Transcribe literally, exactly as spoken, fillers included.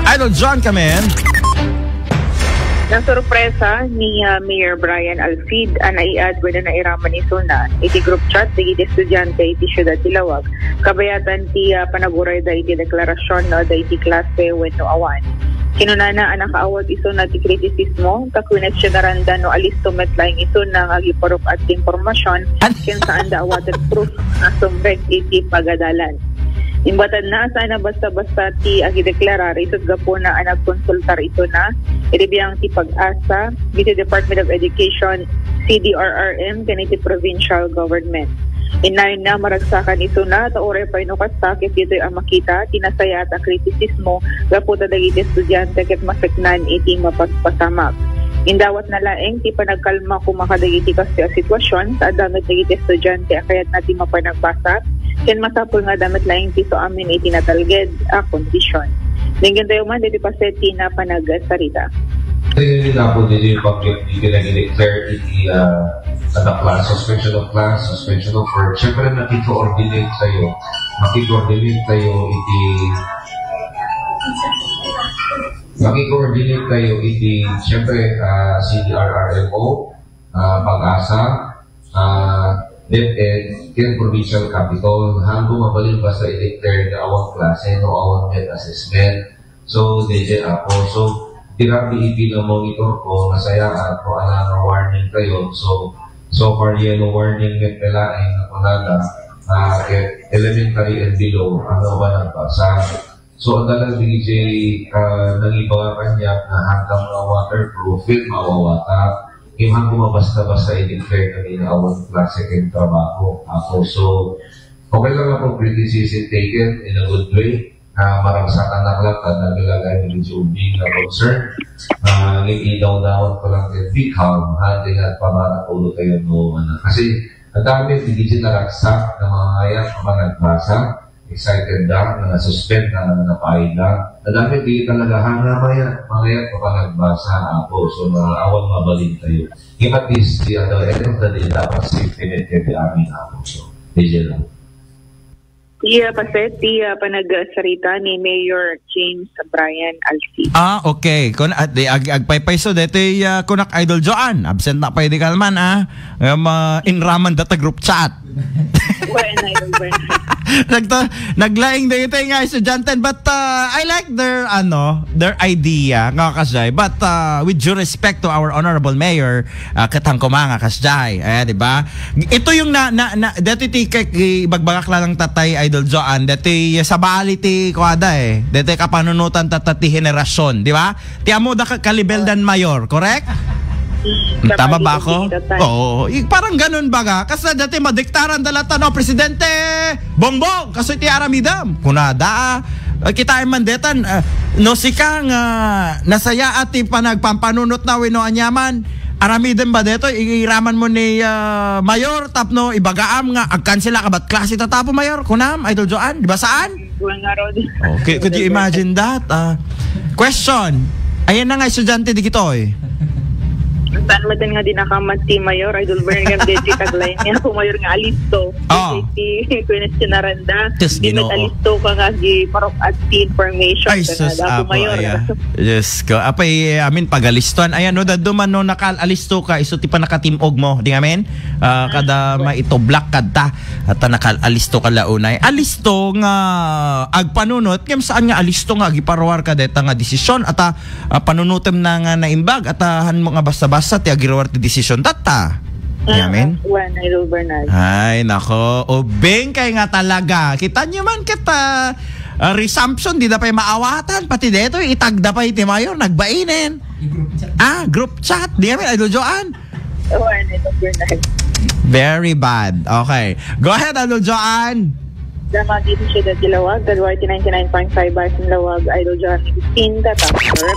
Idol John, come in. Nasurpresa ni, ah, Mayor Brian Alcid a naiad wenno nairaman isuna iti group chat dagiti estudiante iti siudad ti Laoag, kabayatan ti, ah, panaguray da iti deklarasyon no da iti klase wenno awan. Kinunana a nakaawat isuna ti kritisismo, ta kunestionaranda no alisto met laeng isuna nga agiparuk-at ti impormasyon, ken saanda awaten proof a sumrek iti pagadalan. Imbatanna a saan a basta-basta ti agideklarar, isut' gapuna a nagkonsultar isuna iti biang ti PAGASA, iti Department of Education, C D R R M, ken iti provincial government. Innayonna a maragsakan isuna, ta uray pay no kasta, ket ditoy a makita ti nasayaat a kritisismo gapu ta dagiti estudiante ket maseknan iti mapaspasamak. Indawatna laeng ti panagkalma koma kadagiti kastoy a sitwasyon, ta adda met dagiti estudiante a kayatna ti mapanagbasa, ken masapul nga adda met laeng ti suamin iti natalged a kondisyon. Denggen tayo man ditoy paset ti napanagsarita. Iti napo ditoy pag-, iti nag-declare iti, ah, kada class, suspension of class, suspension of work. Siyempre, makiko-coordinate tayo. Makiko-coordinate tayo iti, makiko-coordinate tayo iti, siyempre, ah, C D R R M O, ah, PAGASA, ah, DepEd, ken Provincial Capitol. Haanko mabalin basta i-declare nga awan klase, no awan met assessment. So, daydiay, Apo. So, grabe iti na-monitor ko, nasayaat, no, ala nga warning kayo. So, so far, yellow warning met pay laeng nga kunada, ah, ket elementary and below, ano ba nagbasa? So, adda lang daydiay, ah, nangibaga kaniak nga haanka nga waterproof, ket maawawata. Ngem haanko mabasta-basta i-declare nga awan klase ken trabaho, Apo. So, okay lang, Apo, criticism taken in a good way. Ah, maragsakannak latta, naglaga ni Medyo Ubing nga concern. Ah, ngem idawdawat ko lang ket be calm, ha, di nga pabarak ulo tayo, no, ano. Kasi, ang dami, di gid naragsak na mga ngayat, mga nagbasa, excited da, na nasuspend na, na napaila. Ang dami, di talaga, ha, nga maya, mga ngayat, mga nagbasa, Apo. So, na, awan mabalin tayo. Ngem at least, di, at the end of the day, dapat safety net kayo di amin, Apo. So, di dyan lang. Iya, paset ti, ah, panagsarita ni Mayor James Brian Alcid. Ah, okay. Kun, at di, ag-, agpaypayso, detoy, ah, kunak Idol Joan. Absent na pay di kalman, ah. Ngem, ah, inraman data group chat. Well, Idol Bernard. Nagta-, naglaing daytoy nga estudyante, but, ah, I like their, ano, their idea, nga kasay. But, ah, with due respect to our honorable mayor, ah, ket haanko nga kasjay. Eh, di ba? Ito yung na, na, na, dati ti kay, kay ibagbagak lang tatay Idol Joan, dati sabali ti kuada eh. Dati kapanunutan tata ti henerasyon, di ba? Ti amo da ka-, kalibeldan mayor, correct? Mm, tama ba ako? Oo, i-, parang ganun baga. Kasi dati madiktaran da latta, no, Presidente Bongbong, kaso ti aramidam. Kunada, ah, kitaan man detan, ah, no, sika nga nasayaat ti panagpampanunot na wenno aniaman, aramidem ba detoy, iraman mo ni, ah, Mayor, tapno ibagaam nga agkansela ka bat klase tatapo, Mayor? Kunam, Idol Joan, di ba saan? Buwan nga raw din. Oh, could, could you imagine that? Ah, question, ayan na nga estudyante di kitoy. Saan mo din nga di nakamat ti Mayor, Idol Bern, nga di ti tagline niya, kung Mayor nga alisto. Oh. Kasi ti, kung sinaranda, Diyos di Ginoo. Alisto ka nga, di parok at ti information. Ay, ka nga, sus, dapat Apo, Mayor. Aya. Diyos ko. Apay, eh, amin, pagalistuan. Ayan, no, daduman, no, nakal-alisto ka, iso ti panakatimog mo. Di nga, men? Ah, kada maitublak kadta. At nakal-alisto ka launay. Alisto nga agpanunot, ngem saan nga alisto nga agiparuar ka deta nga desisyon. At, ah, ah, panunutem na nga naimbag, at, ah, han mo nga basta-basta ti agiruar ti desisyon. Tatta. Ah, Yamin? Wen, Idol Bernard. Ay, nako. Ubing kay nga talaga. Kita nyo man kita, ah, resumption, di da pay maawatan. Pati deto, itagda pay ti Mayor, nagbainen. I-group chat. Ah, group chat. Di yamin, Idol Joan. Wen, Idol Bernard. Very bad. Okay. Go ahead, Idol Joan. Damag iti Siudad ti Lawag, Galuarte ninety-nine point five Basin Lawag, Idol Joan Agustin, Tatang Sir.